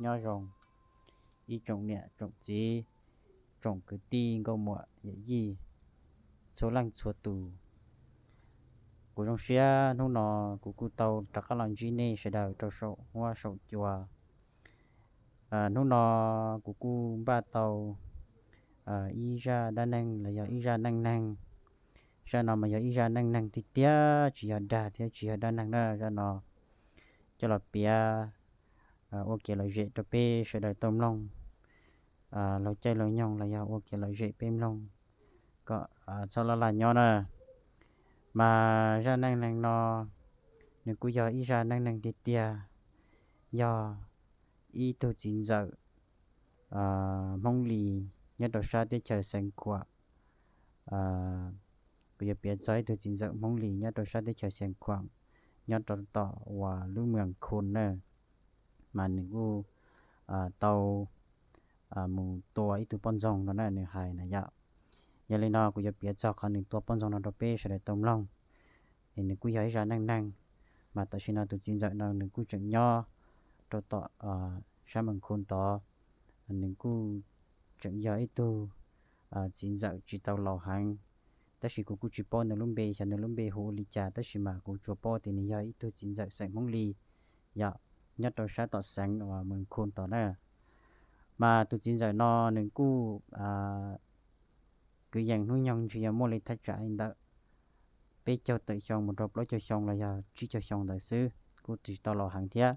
Nyob zoo ib tsoom niam tsoom txiv, tsoom kwv tij nkauj muam yawm yij txhua leej txhua tus. Kuv zoo siab hnub no kuv kuj tau rov qab los ntsib nej sawv daws rau saum huab saum cua. Hnub no kuv kuj npaj tau ib zaj dab neeg los yog ib zaj neej neeg. Zaj no mas yog ib zaj neej neeg tiag tiag, tsis yog dag thiab tsis yog dab neeg na. Zaj no coj los piav ua kev lom zem rau peb sawv daws tau mloog laug caij laug nyoog los yog ua kev lom zem peb mloog kom txhob laj laj nyob na. Mas zaj neej neeg no nws kuj yog ib zaj neej neeg tiag tiag, yog ib tug txiv ntxawm Hmoob Lis nyob rau sab teb chaws Xeev Khuam. Kuv yuav piav txog ib tug txiv ntxawm Hmoob Lis nyob rau sab teb chaws Xeev Khuam, nyob rau tom uas lub moos Khun na, mas nws kuj tau mus tua ib tug poj ntxoog no na, nws hais na yom. Yog li no kuv yuav piav txog qhov nws tua poj ntxoog no rau peb sawv daws tau mloog. Es nws kuj yog ib zaj neej neeg, mas tam sim no tus txiv ntxawm no nws kuj tseem nyob rau tom sab moos Khun tod. Nws kuj tseem yog ib tug txiv ntxawm tsis tau laus heev, tab sis kuv kuj tsis paub nws lub npe, xyov nws lub npe hu ua li cas, tab sis mas kuv tsuas paub tias nws yog ib tug txiv ntxawm xeem Hmoob Lis yom, nyob rau sab tom xeev uas moos Khun tod na. Mas tus txiv ntxawm no nws kuj kwv yees hnub nyoog ntshe yog muaj li thaj tsam li ntawm peb caug tawm xyoo mus rau plaub caug xyoo los yog tsib caug xyoo ntawd xwb, kuj tsis tau laus heev thiab.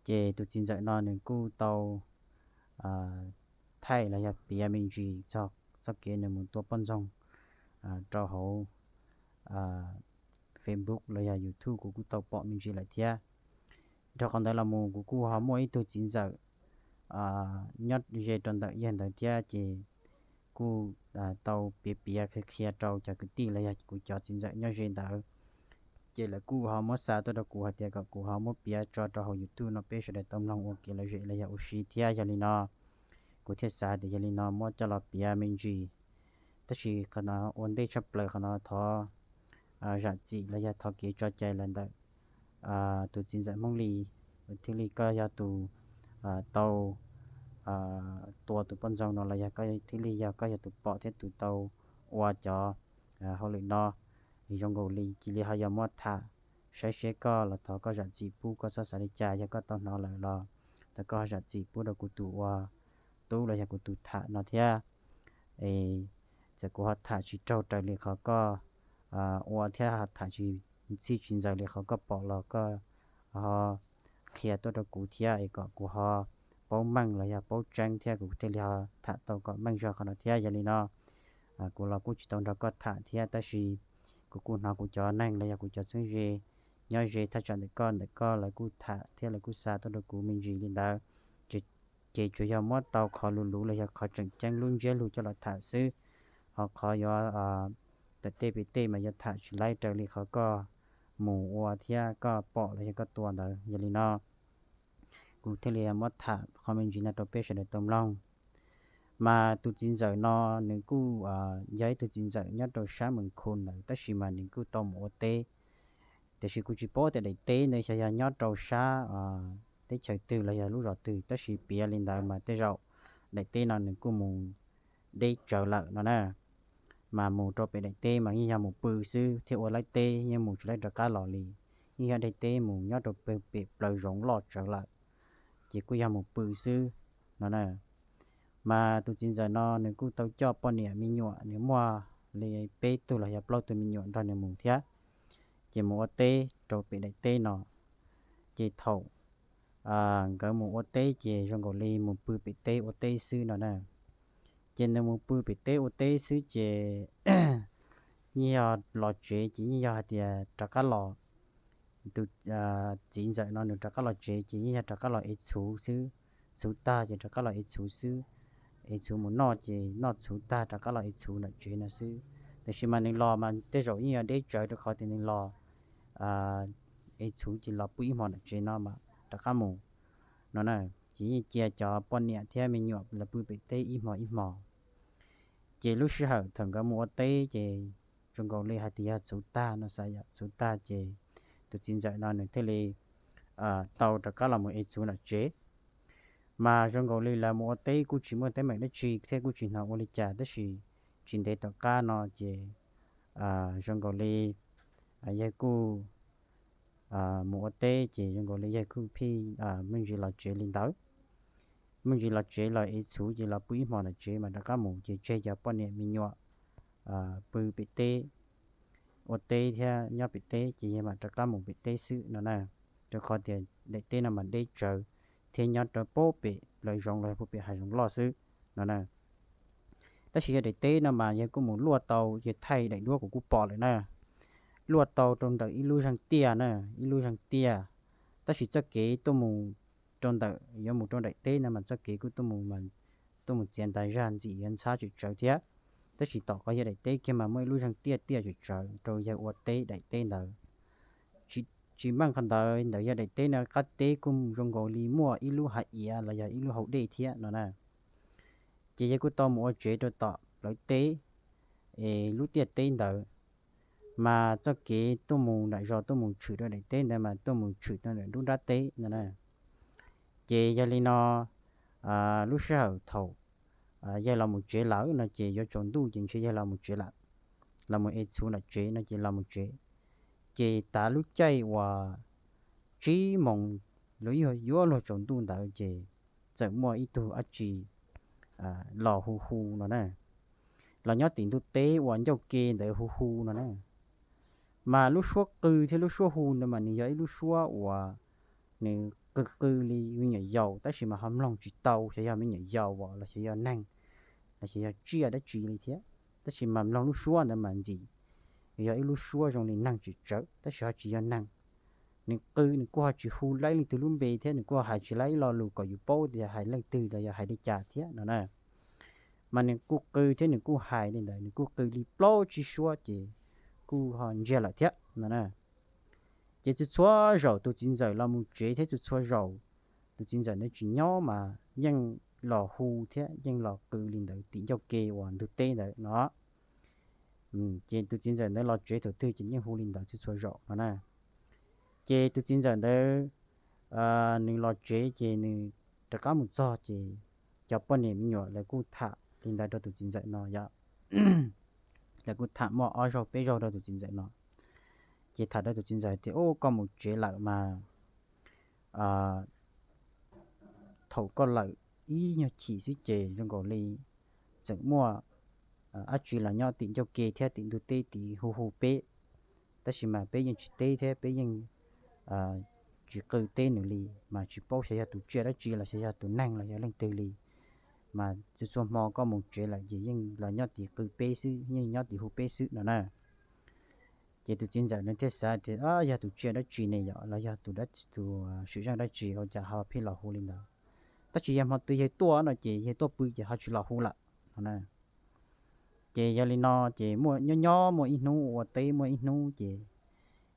Ces tus txiv ntxawm no nws kuj tau thaij los yog piav me ntsis txog txoj kev nws mus tua poj ntxoog rau hauv Facebook los yog YouTube, kuv kuj tau pom me ntsis lawm thiab. Dhau qhov ntawd los mus kuv kuj ho muaj ib tug txiv ntxawm nyob ze rau ntawm yawg ntawd thiab, ces kuj tau piav piav qhia qhia rau cov kwv tij los yog kuv cov txiv ntxawm nyob ze ntawd. Ces lawv kuj ho muab xa tuaj rau kuv hais tias kom kuv ho muab piav tso rau hauv YouTube no peb sawv daws tau mloog ua kev lom zem los yog ua si thiab. Yog li no kuv thiaj xav tias yog li no muab coj los piav me ntsis. Tab sis qhov no ua ntej tshaj plaws qhov no thov zam txim los yog thov kev tso cai los ntawm tus txiv ntxawm Hmoob Lis, thiaj li koj yog tus tau tua tus poj ntxoog no los yog koj thiaj li yog koj yog tus pom thiab tus tau ua cov hauj lwm no. Zoo nkaus li cia li ho yog muab tham saib seb koj los thov koj zam txim pub, koj txhob xav li cas, yog koj tau hnov lawm los thov koj zam txim pub rau kuv tus ua tub los yog kuv tus tham no thiab. Es txawm kuv ho tham tsis raug raws li qhov koj ua thiab ho tham tsis txhij tsis ntxaws li qhov koj pom los koj ho qhia tuaj rau kuv thiab es kom kuv ho paub meej los yog paub tseeb thiab kuv thiaj li ho tham tau kom meej zog qhov no thiab. Yog li no kuv los kuj tsis tau nrog koj tham thiab, tab sis kuv kuj hnov kuv cov neeg los yog kuv cov txheeb ze nyob ze thaj tsam ntawm koj ntawm koj lawv kuj tham thiab lawv kuj xa tuaj rau kuv me ntsis li ntawd. Ces tsuas yog muab tau qhov luv luv los yog qhov tseem ceeb lub ntsiab lus coj los tham xwb, ho qhov yuav tawm tej pem tej mas yuav tham tsis laib raws li qhov koj mus ua thiab koj pom los yog koj tua ntawd. Yog li no kuv thiaj li muab tham qhov me ntsis no rau peb sawv daws tau mloog. Mas tus txiv ntxawm no nws kuj yog ib tug txiv ntxawm nyob rau sab Moos Khun ntawd, tab sis mas nws kuj tau mus ua teb. Tiam sis kuv tsis paub tias daim teb ntawd xyov yog nyob rau sab teb chaws twg los yog lub zos twg, tab sis piav li ntawd mas tej zaum daim teb no nws kuj mus deb tsawv lawm no na. Mas mus rau pem daim teb mas yeej yog mus pw xwb thiab ua laib teb, yeej mus tsis laib rov qab los li. Yeej yog daim teb mus nyob rau pem plaws zoov loj tsawv lawm, ces kuj yog mus pw xwb no na. Mas tus txiv ntxawm no nws kuj tau coj poj niam me nyuam, nws muaj li peb tug los yog plaub tug me nyuam nrog nws mus thiab. Ces mus ua teb rau pem daim teb no, ces thaum nkawd mus ua teb ces zoo nkaus li mus pw pem teb ua teb xwb no na. Ces nws mus pw pem teb ua teb xwb ces yeej yog los tsev ces yeej yog hais tias rov qab los, tus txiv ntxawm no nws rov qab los tsev ces yeej yog rov qab los ev txhuv xwb, txhuv tag ces rov qab los ev txhuv xwb, ev txhuv mus noj ces noj txhuv tag rov qab los ev txhuv nram tsev no xwb. Tiam sis mas nws los mas tej zaum yeej yog deb tsawv rau qhov tias nws los ev txhuv ces los pw ib hmos nram tsev no mas rov qab mus no na. Ces yeej cia cov poj niam thiab me nyuam lawv pw pem teb ib hmos ib hmos. Ces lub sij hawm thaum nkawd mus ua teb ces zoo nkaus li hais tias yog txhuv tag no xav yom, txhuv tag ces tus txiv ntxawm no nws thiaj li tau rov qab los mus ev txhuv nram tsev. Mas zoo nkaus li lawv mus ua teb kuj tsis muaj teeb meem dab tsi thiab kuj tsis hnov ua li cas, tab sis tsis ntev tom qab no ces zoo nkaus li yawg kuj mus ua teb ces zoo nkaus li yawg kuj phij me ntsis los tsev li ntawd. Me ntsis los tsev los ev txhuv ces los pw ib hmo tom tsev mas rov qab mus ces tseg cov poj niam me nyuam pw pem teb, ua teb thiab nyob pem teb ces yawg mam rov qab mus pem teb xwb no na. Rau qhov tias daim teb no mas deb tsawv thiab nyob rau pem pem lawv zoov los yog pem hav zoov loj xwb no na. Tab sis yog daim teb no mas yawg kuj mus luaj tau, yawg thaij daim duab kuv kuj pom lawm na, luaj tau rau ntawm ib lub zeeg tiaj na, ib lub zeeg tiaj. Tab sis txoj kev tuaj mus rau ntawm yuav mus rau daim teb no mas txoj kev kuj tuaj mus, tuaj mus txiav ntas zaj ntxim yuav ntxhab tsawv tsawv thiab. Tab sis tom qhov yog daim teb kiag mas muaj ib lub zeeg tiaj tiaj tsawv tsawv rau yawg ua teb daim teb ntawd. Tsis meej qhov ntawd, ntawm yawg daim teb no qab teb kuj zoo nkaus li muaj ib lub hav iav los yog ib lub hau dej thiab no na. Ces yawg kuj tau mus ua tsev rau tom plawv teb es lub tiaj teb ntawd, mas txoj kev tuaj mus nram zos tuaj mus tshwm rau daim teb ntawd mas tuaj mus tshwm rau ntawm nruab nrab teb no na. Ces yog li no, lub sij hawm thaum yawg los mus tsev lawm no ces yuav tsaus ntuj ces ntshe yawg los mus tsev lawm, los mus ev txhuv nram tsev no ces los mus tsev. Ces tav lub caij uas tsib moos los yuav luag tsaus ntuj ntawd ces txawm muaj ib tug dab tsi los hu hu no na, los nyob tim ntug teb uas ncauj ke ntawd hu hu no na. Mas lub suab qw thiab lub suab hu ntawd mas nws yog ib lub suab uas nws qw qw li me nyuam yaus tab sis mas ho mloog tsis tau xyov yog me nyuam yaus los xyov yog neeg los xyov yog tsiaj dab tsi li thiab. Tab sis mas mloog lub suab ntawd mas ntxim yog ib lub suab zoo li neeg tsawv tsawv tab sis ho tsis yog neeg. Nws qw nws kuj ho tsis hu laib leej twg lub npe thiab nws kuj hais tsis laib ib lo lus kom yus paub tias hais leej twg los yog hais li cas thiab no na. Mas nws kuj qw thiab nws kuj hais li ntawd, nws kuj qw li plaub tsib suab ces kuj ho ntsiag lawm thiab no na. Ces txhua txhua zaus tus txiv ntxawm los mus tsev thiab txhua txhua zaus tus txiv ntxawm ntawd tsis nyob mas yeej los hu thiab yeej los qw li ntawd tim ncauj ke uas ntug teb ntawd no. Ces tus txiv ntxawm ntawd los tsev thaum twg ces yeej hu li ntawd txhua txhua zaum no na. Ces tus txiv ntxawm ntawd nws los tsev ces nws rov qab mus txog ces cov poj niam me nyuam lawv kuj tham li ntawd rau tus txiv ntxawm no yom. Lawv kuj tham muaj ob zaug peb zaug rau tus txiv ntxawm no. Ces tham rau tus txiv ntxawm tias, Ub, koj mus tsev lawm mas thaum koj lawm ib nyuag chim xwb ces zoo nkaus li txawm muaj dab tsi los nyob tim ncauj ke thiab tim ntug teb tid hu hu peb, tab sis mas peb yeej tsis teb thiab peb yeej tsis qw teb nws li, mas tsis paub xyov yog tus tsiaj dab tsi los xyov yog tus neeg los yog leej twg li. Mas txhua txhua hmo koj mus tsev lawm ces yeej los nyob tid qw peb xwb, yeej nyob tid hu peb xwb no na. Ces tus txiv ntxawm nws thiaj xav tias, Yog tus tsiaj dab tsi ne yom, los yog tus dab, tus sim zeej dab tsi ua cas ho pheej los hu li ntawd? Tab sis yog hmo twg yawg tuaj no ces yawg tuaj pw ces ho tsis los hu lawm no na. Ces yog li no ces muaj nyob nyob muaj ib hnub ua teb muaj ib hnub ces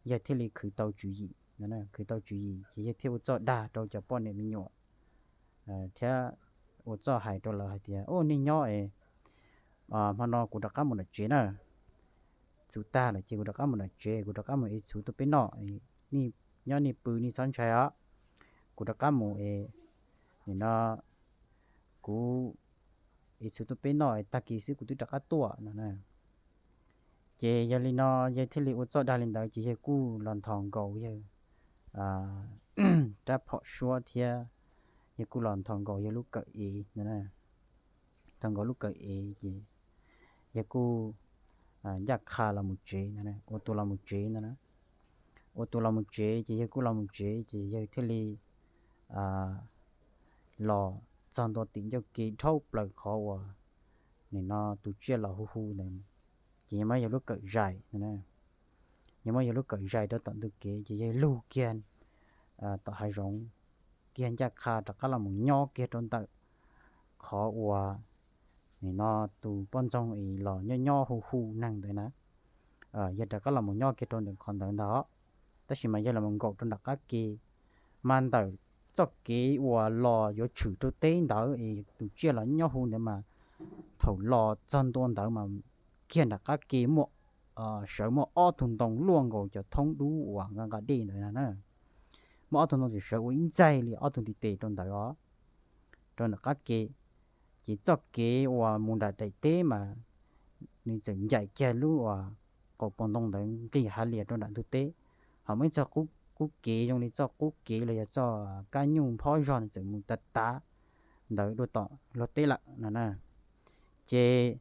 yawg thiaj li khwv tau tswv yim, khwv tau tswv yim ces yawg thiaj ua txuj dag rau cov poj niam me nyuam thiab ua txuj hais rau lawv hais tias, Ub, nej nyob es hmo no kuv rov qab mus nram tsev na. Txhuv tag lawm ces kuv rov qab mus nram tsev, kuv rov qab mus ev txhuv tuaj peb noj. Nyob nej pw nej txhob ntshai os. Kuv rov qab mus es, nim no kuv ev txhuv tuaj peb noj es tag kis xwb kuv twb rov qab tuaj no na. Ces yog li no yawg thiaj li ua txuj dag li ntawd ces yawg kuj los nthos nkaus yawg rab phom suab thiab yawg kuj los nthos nkaus yawg lub kawm ev no. Nthos nkaus lub kawm ev ces yawg kuj ncaj qha los mus tsev no, ua tus los mus tsev no na. Ua tus los mus tsev ces yawg kuj los mus tsev ces yawg thiaj li los txog ntua tim ncauj ke dhau plaws qhov uas nim no tus tsiaj los hu hu ntawd. Ces yawg muab yawg lub kawm zais, yawg muab yawg lub kawm zais rau tom ntug kev ces yawg lug kiag tom hav zoov kiag ncaj qha rov qab los mus nyob kiag rau ntawm qhov uas nim no tus poj ntxoog es los nyob nyob hu hu neeg ntawd na. Yawg rov qab los mus nyob kiag rau ntawm qhov ntawd ntag. Tab sis mas yawg los mus nkaum rau nram qab ke, mas ntawm txoj kev uas los yuav tshwm rau teb ntawd es tus tsiaj los nyob hu ntawd mas thaum los txog ntua ntawd mas kiag nram qab ke muaj, sawv muaj ob tug ntoo luaj nkaus cov thoob dub uas nqa nqa dej ntawd na. Muaj ob tug ntoo sawv ua ib ntxaig li ob tug ntiv tes rau ntawd os. rau nram qab ke. Ces txoj kev uas mus nram daim teb mas nws txawm ncaim kiag lub uas qaum paus ntoo ntawd nqis hav lias rau nram ntug teb. Ho muaj ib txoj qub kev zoo li txoj qub kev los yog txoj kab nyuj nphob zog nws txawm mus tav tav ntawd dua tom luag teb lawm no na. Ces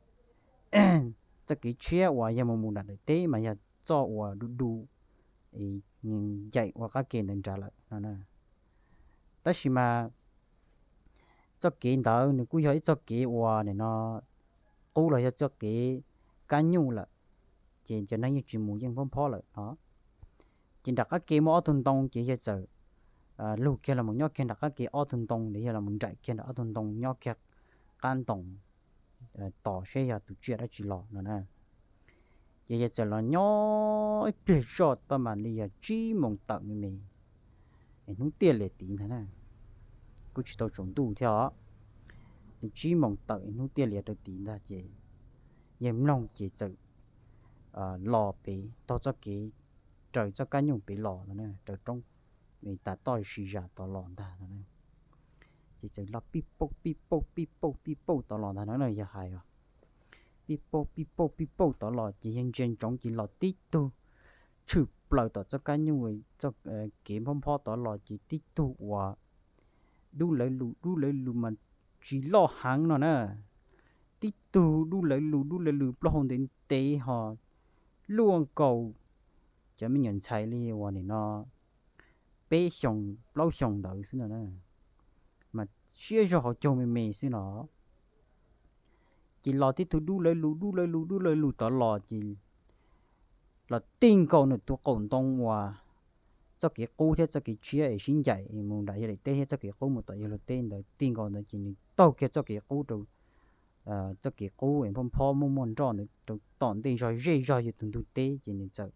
txoj kev tshiab uas yog mus mus nram daim teb mas yog txoj uas du du ncaim ua qab ke ntawd nrad lawm no. Tab sis mas txoj kev ntawd nws kuj yog ib txoj kev uas nim no qub los yog txoj kev kab nyuj lawm, ces cov neeg yeej tsis mus yeej phob phob lawm no. Ces nram qab ke muaj ob tug ntoo ces yawg txawm lug kiag los nyob kiag nram qab ke ob tug ntoo, yog los nraim kiag nram ob tug ntoo nyob kiag qab ntoo tos seb yog tus tsiaj dab tsi los no na. Ces yawg txawm los nyob ib pliag zoj tau mam li yog tsib moos tawm me me hnub tiaj lias tid ntag na. Kuj tsis tau tsaus ntuj thiab os, tsib moos tawm hnub tiaj lias rau tid ntag ces yawg mloog ces txawm los pem taug txoj kev raws txoj kab nyuj pem los no na, raws roob tas toj si zam tod los ntag no. Ces txawm los pij pauj pij pauj pij pauj pij pauj tod los ntag no na yawg hais os. Pij pauj pij pauj pij pauj tod los ces yawg ntsia ntsoov ces los tib tug tshwm plaws tom txoj kab nyuj, txoj kev nphob nphob tod los ces tib tug uas dub lawv lus dub lawv lus mas tsis loj heev no na. Tib tug dub lawv lus dub lawv lus plaub hau ntev ntev ho luaj nkaus cov me nyuam ntxhais li uas nim no peb xyoos plaub xyoos ntawd xwb no na, mas siab zog hauv caug me me xwb no. Ces los tib tug dub lawv lus dub lawv lus dub lawv lus tod los ces los tij nkaus nws tus qaum ntoo uas txoj kev qub thiab txoj kev tshiab es sib ncaim mus nram yawg daim teb thiab txoj kev qub mus tom yawg luag teb ntawd, tij nkaus ntawd ces nws taug kiag txoj kev qub rau txoj kev qub es nphob nphob muaj muaj nroj ntawd rau tom ntej zog zej zog yawg tus ntug teb ces nws txawm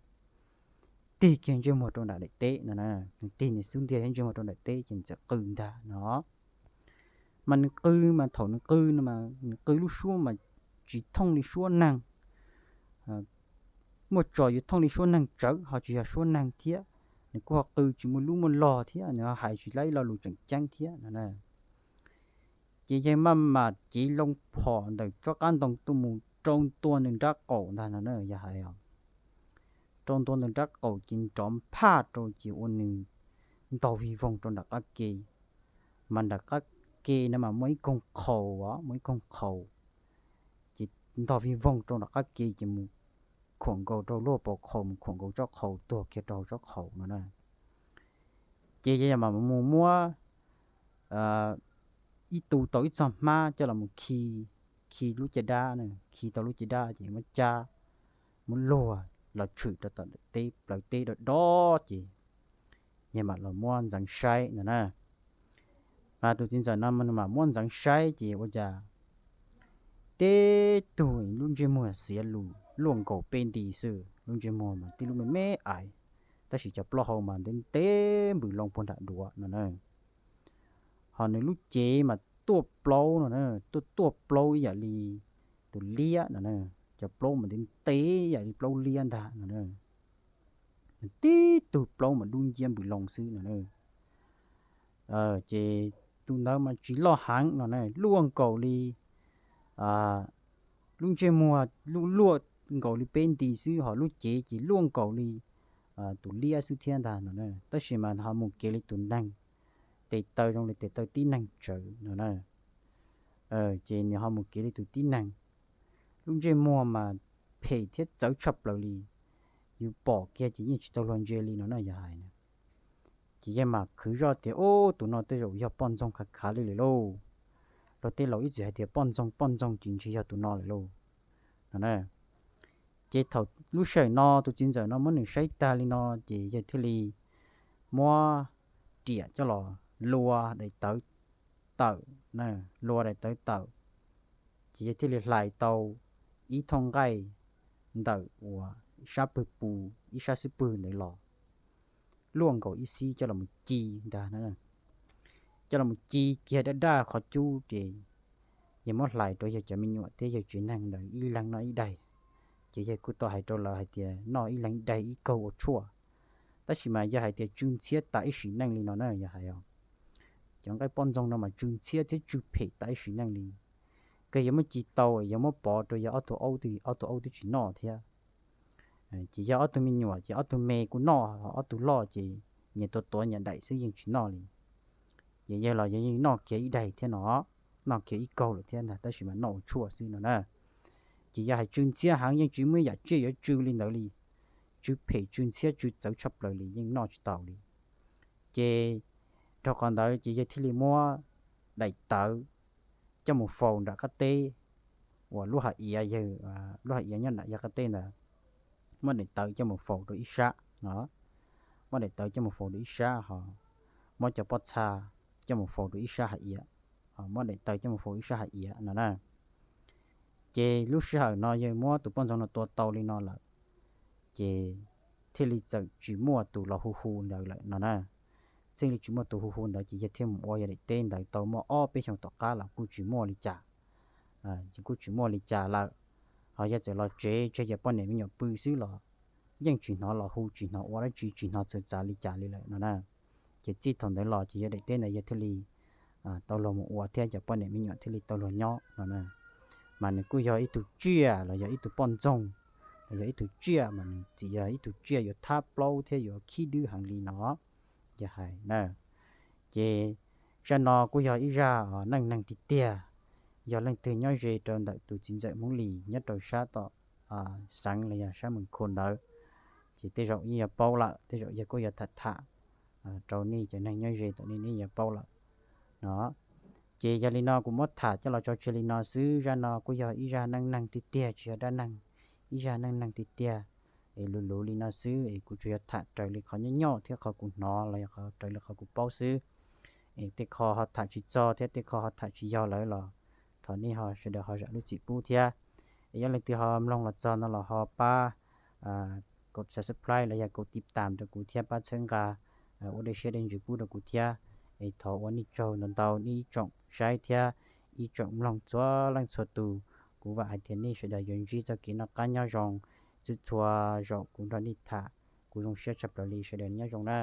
tig kiag ntsej muag rau nram daim teb no na. Nws tig nws xub ntiag thiab ntsej muag rau nram teb ces nws txawm qw ntag no. Mas nws qw mas thaum nws qw no mas nws qw lub suab mas tsis thooj li suab neeg. Muaj tso yuav thooj li suab neeg tsawv ho tsis yog suab neeg thiab. Nws kuj ho qw tsis muaj lub muaj log thiab nws ho hais tsis tau ib lo lus tseem ceeb thiab no na. Ces yawg maj mam cev loo phom ntawm tsob qab ntoo tuaj mus rau ntua nws nrab qaum ntag no na yawg hais os. Rau ntua nws nrab qaum ces nrov nphaj rau ces ua nws ntog vig voog rau nram qab ke. Mas nram qab ke no mas muaj ib koog qhaus os, muaj ib koog qhaus. Ces ntog vig voog rau nram qab ke ces mus khuam nkaus rau luag paus qhaus, mus khuam nkaus tsob qhaus tuag kiag rau hauv tsob qhaus no na. Ces yawg mam mus muab ib tu tau ib txog hmab coj los mus khi, khi lub caj dab, khi tau lub caj dab ces muab cab, muab luag los tshwm rau tom teb, plawv teb do do ces yawg mam los muab ntxeev saib no na. Mas tus txiv ntxawm no mas muab ntxeev saib ces ua cas tib tug lub ntsej muag xiav lus luaj nkaus peb nti xwb, lub ntsej muag mas tib lub me me aiv, tab sis cov plaub hau mas ntev ntev npws loo puag nram duav no na. Ho nws lub cev mas tuaj plaub no na, tuaj tuaj plaub ib yam li tus liab no na, cov plaub mas ntev ntev ib yam li plaub liab ntag no na. Tib tug plaub mas dub nciab npws loo xwb no na. Ces tus ntawd mas tsis loj heev no na, luaj nkaus li, lub ntsej muag luaj nkaus li peb nti xwb ho lub cev ces luaj nkaus li tus liab xwb thiab ntag no na. Tab sis mas ho mus kev li tus neeg, tes taw zoo li tes taw tib neeg tsawv no na. Ces nws ho mus kev li tus tib neeg, lub ntsej muag mas phem thiab txawv tshaj plaws li, yus pom kiag ces yeej tsis tau luag ntsia li no na yawg hais na. Ces yawg mam khwv zoj tias, Ub, tus no tej zaum yog poj ntxoog khav khav li lawm lauj. Luag tej laus ib txwm hais tias poj ntxoog poj ntxoog ces ntshe yog tus no lawm lauj no na. Ces thaum lub sij hawm no tus txiv ntxawm no muab nws saib tag li no ces yawg thiaj li muab riam coj los lua daim tawv tawm, lua daim tawv tawm, ces yawg thiaj li hlais tau ib thooj nqaij ntawm uas sab pwg pus ib sab xub pwg ntawd los, luaj nkaus ib xib coj los ci ntag na. Coj los ci kiag daj daj qhov cub ces yawg muab hlais rau yawg cov me nyuam thiab yawg tsev neeg ntawd ib leeg noj ib daig. Ces yawg kuj tau hais rau lawv hais tias noj ib leeg ib daig ib kaug ua tshuaj, tab sis mas yawg hais tias tsw ntxhiab tas ib sim neej li no na yawg hais os. Cov nqaij poj ntxoog no mas tsw ntxhiab thiab tsw phem tas sim neej li. Kawg yuav muab ci tau, yuav muab pov rau yog ob tug aub, ob tug aub twb tsis noj thiab. Ces yog ob tug me nyuam ces ob tug me kuj noj, ob tug loj ces nyias tuav tuav nyias daim xwb yeej tsis noj li. Ces yawg los yawg yeej noj kiag ib daim thiab no, noj kiag ib kaug lawm thiab ntag, tab sis mas noj ua tshuaj xwb no na. Ces yog hais tsw ntxhiab heev, yeej tsis muaj ib yam tsiaj yuav tsw li ntawd li. Tsw phem tsw ntxhiab tsw txawv tshaj plaws li, yeej noj tsis tau li. Ces dhau qhov ntawd ces yawg thiaj li muab daim tawv coj mus faus nram qab teb uas lub hav iav, yawg lub hav iav nyob nram yawg qab teb ntawd. Muab daim tawv coj mus faus rau ib sab no, muab daim tawv coj mus faus rau ib sab ho muab cov pob txha coj mus faus rau ib sab hav iav, muab daim tawv coj mus faus ib sab hav iav no na. Ces lub sij hawm no yawg muab tus poj ntxoog no tua tau li no lawm, ces thiaj li txawm tsis muaj tus los hu hu ntawd lawm no na. Thiaj li tsis muaj tus hu hu ntawd ces yawg thiaj mus ua yog daim teb ntawd tau muaj ob peb xyoos tom qab los kuj tsis muaj li cas, ces kuj tsis muaj li cas lawm. Ho yawg txawm los tsev tseg yawg poj niam me nyuam pw xwb los yeej tsis hnov los hu, tsis hnov ua dab tsi, tsis hnov txhawv txav li cas li lawm no na. Ces txij thaum ntawd los ces yawg daim teb ntawd yawg thiaj li tau luag mus ua thiab cov poj niam me nyuam thiaj li tau luag nyob no na. Mas nws kuj yog ib tug tsiaj los yog ib tug poj ntxoog, los yog ib tug tsiaj mas nws txawm yog ib tug tsiaj yuav thab plaub thiab yuav khib dwb heev li no, yawg hais na. Ces zaj no kuj yog ib zaj neej neeg tiag tiag. Yog leej twg nyob ze rau ntawm tus txiv ntxawm Hmoob Lis nyob rau sab tom xeev los yog sab Mes Khos ntawd, ces tej zaum yeej yuav paub lawm, tej zaum yawg kuj yuav tham tham rau nej cov neeg nyob ze tom nej, nej yuav paub lawm no. Ces yog li no kuv muab tham coj los tso tseg li no xwb. Zaj no kuj yog ib zaj neej neeg tiag tiag, tsis yog dab neeg, ib zaj neej neeg tiag tiag. Es luv luv li no xwb es kuv tsuas yog tham raws li qhov nyob nyoj thiab qhov kuv hnov los yog raws li qhov kuv paub xwb. Es tej qho ho tham tsis txog thiab tej qho ho tham tsis yog lawm los thov nej ho sawv daws ho zam lub txim pub thiab. Es yog leej twg ho mloog los txog no los ho pab kaum subscribe los yog kaum tiv tam rau kuv thiab pab txhawb nqa ua dej siab dej ntsws pub rau kuv thiab. Es thov ua nej tsaug ntau ntau nej ib tsoom saib thiab ib tsoom mloog txhua leej txhua tus. Kuv vam hais tias nej sawv daws yuav ntsib txoj kev noj qab nyob zoo txhua txhua zaus kuv nrog nej tham. Kuv zoo siab tshaj plaws li, sawv daws nyob zoo na.